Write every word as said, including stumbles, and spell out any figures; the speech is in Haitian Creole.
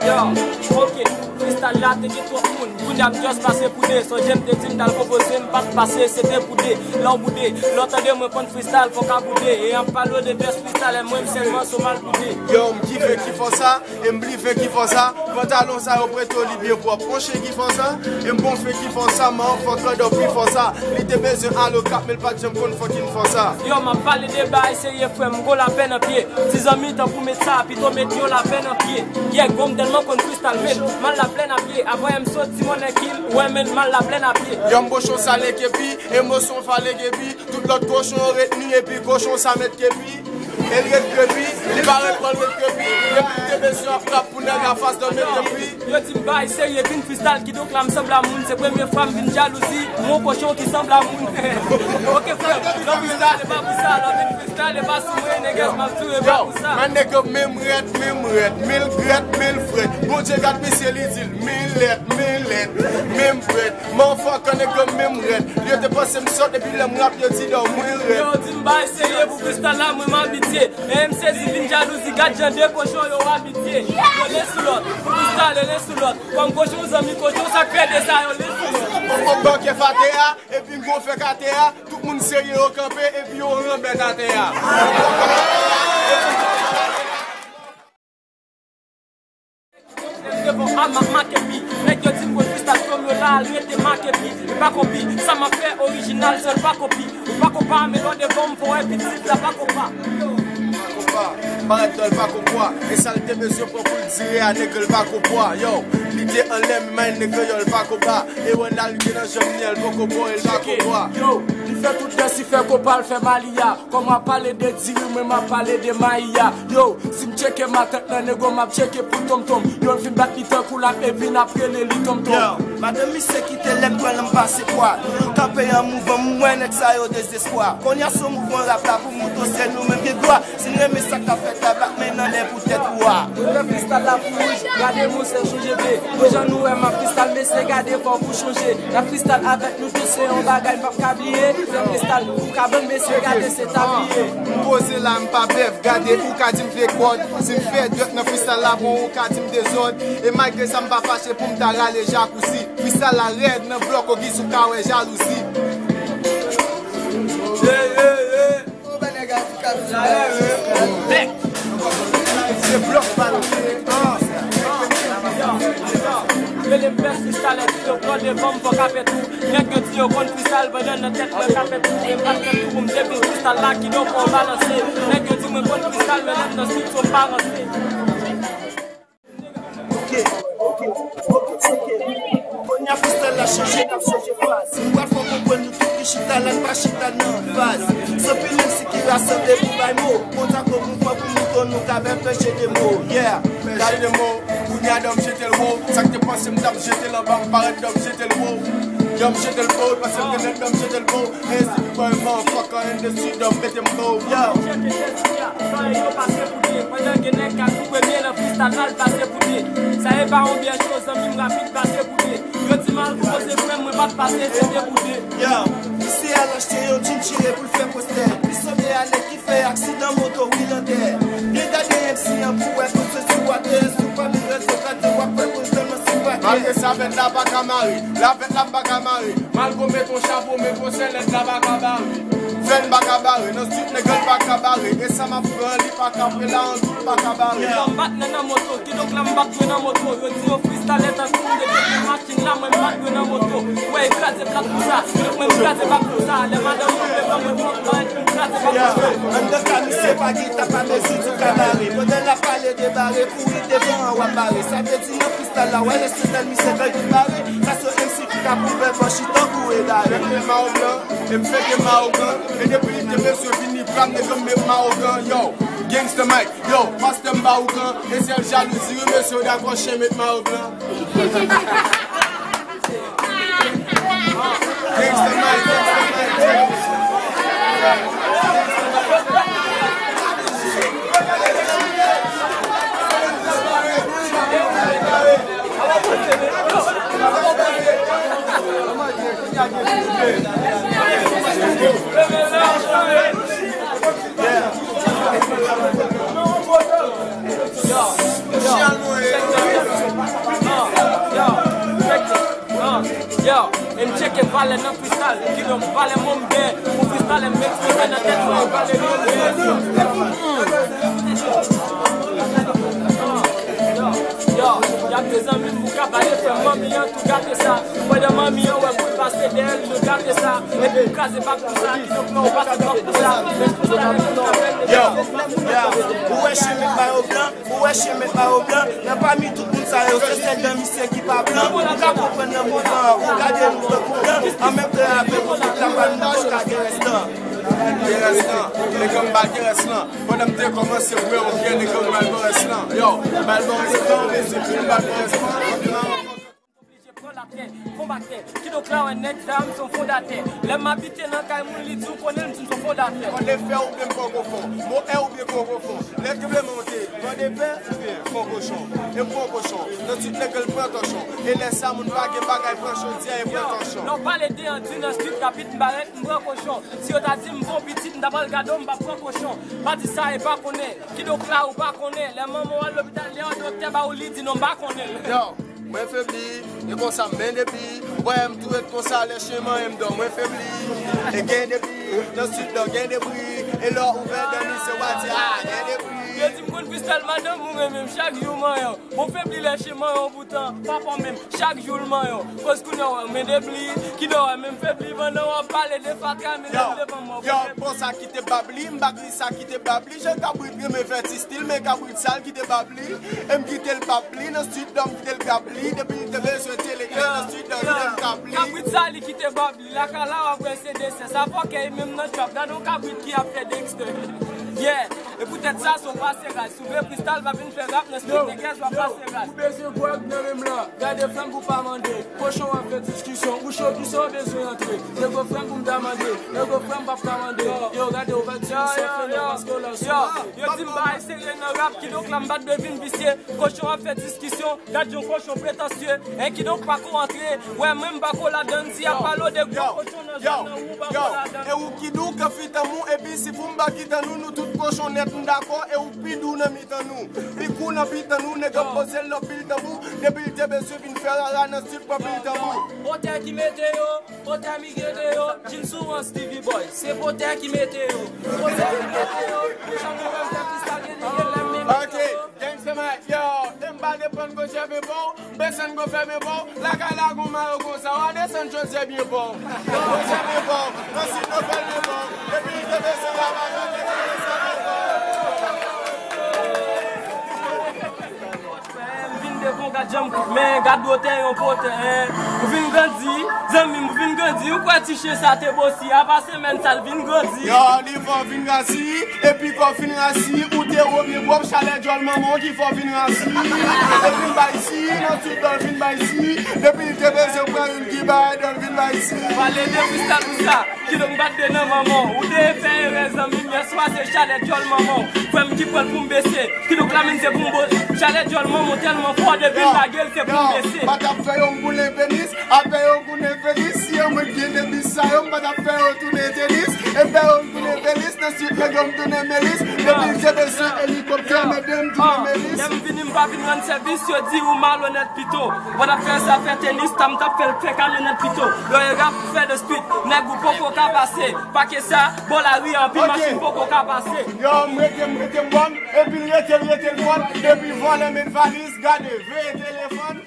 Yo, ok, freestyle la te gen twòp moun. Kounye a m just pase pou de. Sonje m te di m t al konpoze, m pa t pase, se te pou de. Lè w boude, lè w tande mwen konn freestyle, fòk a boude. E ap pale w de best freestyle, mwen m sèlman sou mal boude. Yo, m kife ki fò sa, e m blive ki fò sa. Pantalon sa yo prete w li byen pwòp. On chen ki fò sa, e m bon fen ki fò sa, man, fòk kòdòp pi fò sa. Li te bezwen al Okap, men l pa t janm konn fòkin fò sa. Yo, m ap pale de bagay serye, frè m, m gon lapè nan pye. Ti zanmi, tankou met sa, pito met yon lapè nan pye. Yè, gwo m tèlman konn freestyle, men mal laplè n ap ye. Avan m sot, ti monnen ki m, wè, men mal laplè n ap ye. Yo, m bochon sa le kepi, e moson fale kepi. Tout lòt kochon yo ret ni, epi kochon sa met kepi. E l ret krepi, li pa ret pran l ret krepi. Epi m te bezwen ap rap pou nèg a fas nan met krepi. Yo di m bay serye, vin freestyle, kidonk la m sanble a moun. Se premye fwa m vin jalouzi, m yon kochon ki sanble a moun. Ok, frè m, lè w freestyle, e pa pou sa, lè w vin freestyle, e pa sou mwen, nègès, m ap di w, e pa pou sa. Yo, man, nèg yo menm rèd, menm rèd, men l grèt, men l frèt. Bondye gad misye, li di l, men lèd, men lèd, menm frèt. Motherfucker, nèg yo menm rèd. Yo te panse m sòt, epi lè m rap, yo di dò mwen rèd. Yo di m bay serye pou freestyle la, mwen m abitye. E m sezi vin jalouzi, gad jan de kochon yo abitye. Yo len sou lòt, pou freestyle, yo len sou lòt. Kòm kochon, zanmi kochon, sa k fè de sa, yo len sou lòt. Poko bòkè atè a, epi m gon fèk atè a, tout moun serye yo kanpe, epi yo ranbèt atè a. Devan a m ap make pi. Nèg yo di m konn freestyle, flonm yo la al rete make pi. E pa kopi, sa m ap fè orijinal, sèl pa kopi. Ou pa ko pa, men lò devan m, fò wè pitit la pa ko pa. Pa ko pa, parèt dò l pa ko pwa. E sa l te bezwen pran pou l dire a nèg l pa ko pwa. Yo, li te anlè men nèg yo l pa ko pa. E wè n al gen nan janm ni, l poko bò, e l pa ko bò. Yo, li fè tout dèsi, fè kopa, l fè maliya. Kòm w ap pale de diri, mwen m ap pale de mayi a. Yo, si m tcheke matant nan nego, m ap tcheke pou tonmtonm. Yo, l fin bat li tankou l ap epi n ap rele li tonmtonm. Yo, madanm misye kite lèt pran nan m pase pwa. Nou kanpe an mouvan, m wè nèg sa yo dezespwa. Kounye a se mouvman rap la pou mouton, se nou menm gen glwa. Si n renmen sa k ap fèt la, bat men n anlè pou tèt ou a. Mwen fè freestyle la pou wouj, gade monchè chonje vle. Pou jan nou wè m ap freestyle, mesye gade fò pou chonje. N ap freestyle avèk nou tou, se yon bagay m p ap ka bliye. Fè freestyle pou kabann, mesye gade se tabliye. M poze la, m pa blèf, gade ou ka di m vye kòd. Si m fè dwèt nan freestyle la, bon ou ka di m dezòd. E malgre sa m pa fache pou m ta rale jakouzi. Freestyle la rèd nan blòk, ogizou ka wè jalouzi. Yeah, yeah, yeah. Se blòk bal. Rele m pèsi salè, ki yo pran devan m, fòk apè tou. Nèg yo di yo konn freestyle, pandan nan tèt mwen k ap fè tou. E m pa t fè tou pou m te vin freestyle la, kidonk on balanse. Nèg yo di mwen konn freestyle, men lè m nan studio m pa ranse. Ok, ok, ok, ok. Kounye a freestyle la chanje, n ap chanje faz. Nou pral fè w konprann nou tout ki chita la, n pa chita nan faz. Se anpil M C ki rasanble pou bay mo. Konn sa kou mouvman pou mouton nou ka bèl pèche de mo. Yeah. Pèche de mo. Kounye a dòm jete l wo. Sa k te panse m t ap jete l anba, m parèt dòm jete l wo. Dòm jete l wo, panse m te nèg dòm jete l wo. Hey, si bòy man, fuck an endesi, dòm mete m low, yo. Chèke Jezi a, sa e yo pase pou de. Pandan gen nèg k ap tou premye nan freestyle la, l pase pou de. Sa e pa yon byen cho, zanmi m rapid pase pou de. Yo di m al konpoze frè m, mwen pa t pase, se de pou de. Yo, misye al achte yon djin chire pou l fè postè. Li sanble a nèg ki fè aksidan moto, wi lantè. Byen gade M C an pou wè kote sou watè. Si w pa vin rèd sou kate, w ap fè pou l tèlman sou pakè. Malgre sa, vèt la pa ka mare. La vèt la pa ka mare. Malgre w met yon chapo, men konsè lèd la pa ka bare. Fè n pa ka bare, nan street nèg la pa ka bare. E sa m ap pran, li pa ka pre la, an tou l pa ka bare. Yo, m bat nan nan moto, kidonk lè m bat mwen nan moto. Yo di yo freestyle tankou m depi gen machin la, mwen m bat mwen nan moto. Wè, e kraze plat pou sa, kidonk mwen m kraze bak pou sa. Lè madanm mwen vle ban mwen fòk ban, m kraze bak pou sa. Anndan ka misye pa gen ta pa mezi di w ka bare. Pandan l ap pale de bare, kouri devan an w ap bare. Sa vle di nan freestyle la, wè lè se tèl misye fè ki bare. Sa se M C ki ka pou fè bòchi tankou e dare. Fè m met mawo blan, e m fè ke mawo gran. E depi li te bezwen vini pran m, nèg m met mawo gran. Yo, Gangsta Mike, yo, pastè m ba ou gran. E sèl jalouzi, wi, mesye, w dakò, chen met mawo blan. Gangsta Mike, Gangsta Mike, Gangsta Mike. Yo, e m tcheke valè nan freestyle, kidonk valè mo m gen pou freestyle, m eksplike nan tèt mwen. Yo, yo, y ap de zanmi m pou ka pale, frè manmi an tou gate sa. Pandan manmi an wè pou l pase dèyè l, nou gate sa. Epi m kraze bak pou sa, kidonk non, w pase bak pou sa. Men freestyle, m nan rèl de yo, yo, ou wè chemen ba yo blan. Ou wè chemen ba yo blan, nan pami tout moun sa yo, se sèl dan misye ki pa blan. Ou ka konprann nan mouvman an, ou gade nou tankou blan. An menm tan avèk ou, tout la pa nou poko ka gen rès lan. Gen rès lan, nèg yo m pa gen rès lan. Pandan m te kòmanse bwè, ok, nèg yo m pral ban rès lan. Yo, m pral ban rès lan, mezanmi, m pral ban rès lan. Oblije pran latè, konbatè. Kidonk la wè nèg sa a, m se yon fondatè. Lè m abite nan kay moun, li di w konnen l, m di m se yon fondatè. Kòd lè fè oubyen m pran konfò, mo è oubyen pran konfò. Lè tranbleman monte, van de pè oubyen fon kochon. E m pran kochon, nan tit nèg yo l pran tòchon. E lè sa moun pa gen bagay, pran chodyè e pran tòchon. Lè w pale de Andy nan street rapid, m parèt, m pran kochon. Si yo ta di m bon pitit, m ta pral gade w, m p ap pran kochon. Pa di sa e pa konnen. Kidonk la ou pa konnen. Lè manman w al lopital, lè yon doktè ba ou li, di non, m pa konnen l. Yo, mwen febli, e konsa m ben depi. Ou pa wè m tou ret konsa, lè chen manyen m dò, mwen febli. E gen depi, nan sid dò gen debri. E lè w ouvè dan misye, w a di, a, gen debri. Yo di m konn freestyle, madanm ou renmen m, chak jou manyen w. Bon, febli lè chen manyen w poutan, papa w menm, chak jou l manyen w. Koz kounye a w wè men debli, kidonk w wè menm febli, pandan w ap pale de fatra, men debli devan mò. Yo, bon, sa ki te bab li, m pa kri sa ki te bab li, jan kabrit renmen fè ti stil, men kabrit sal ki te bab li, e m kite l bab li, nan sid dò m kite l bab li, depi l te bezwen tele klè, nan sid dò m kite l bab li. Kabrit sal li kite bab li, lakay la w ap wè se desè, sa fòkè, e menm nan trap, gade yon kabrit ki ap fè Dexter. Yeah, e poutèt sa, se yon pase raj. Si w vle freestyle, pa vin fè rap nan street, nègès, w ap pase raj. Ou bezwen gwòg nan menm lan. Gade frè m pou pa mande. Kochon ap fè diskisyon. Ou cho, kisa w bezwen antre? Nego frè m pou m ta mande. Nego frè m p ap ka mande. Yo, gade w pa diskisyon, fè nou paske w la sou. Yo, yo di m bay serye nan rap, kidonk la m pa t dwe vin visye. Kochon ap fè diskisyon. Gad jan kochon pretansye. En kidonk pa ko antre. Wè, mwen m pa ko ladann. Si y ap pale w de gwo kochon nan zòn nan, ou pa ko ladann. E ou ki di w k ap fitan mou, epi si pou m pa kitan nou, nou tout kochon nèt, m dakò, e ou pi dou nan mitan nou. Li kou nan pitan nou, nèg ap poze l lòt pil tanbou. Depi l te bezwen vin fè rara nan stil pran pil tanbou. Otè ki mete yo, otè mi gen de yo, Jim Souran, Stevie Boy, se potè ki mete yo. Otè ki mete yo, pou jan nou menm fè freestyle, gen de gen lè m menm. Ok, gangsta man, yo, e m pa depann gon chèf e bon. Desann gon fè men fò, lakay la gon mayo konsa, w a desann chozye byen fò. Chozye byen fò, nan sid nou fè l byen fò. Epi l te bese la pa chante, l te bese byen fò. M vin devan w gad jan m kout men, gad wotè yon potè. Ou vin grandi, zanmi m, ou vin grandi, ou kwè ti chen sa te bosi, apa semèn sa l vin grandi. Yo, li fò vin grandi. Epi kò fin rasi, ou te womye pwòp chalè djòl manman w ki fè w vin rasi. Epi l bay si, nan tout dòl vin bay si. Depi l te bezwen pran youn ki bay dòl vin bay si. Pale de freestyle pou sa, kidonk bat de nan manman w. Ou te fè erè zanmi m, yèswa se chalè djòl manman w. Frè m ki pran l pou m bese, kidonk la menm se pou m bo-, chalè djòl manman w tèlman fò, depi l lage l se pou m bese. Yo, yo, pa t ap fè yo m boulen penis, apre yo gounen penis, si yo mwen gen de bis sa yo, m pa t ap fè yo tounen tenis, e fè yo Tounen pelis, nan sid nèg yo m tounen melis. Depi l te bezwen elikoptè, mete m tounen melis. Lè m vini, m pa vin rann sèvis, yo di ou malonèt pito. Ou pa t ap fè sa, fè tenis, ta m t ap fè l fè kamyonèt pito. Yo e rap fè de street, nèg ou poko ka pase. Pa ke sa, bò lari a, anpil machin poko ka pase. Yo, m rete, m rete m bòn, epi l rete, l rete l bòn. Depi vòlè met valiz, gade, veye telefòn.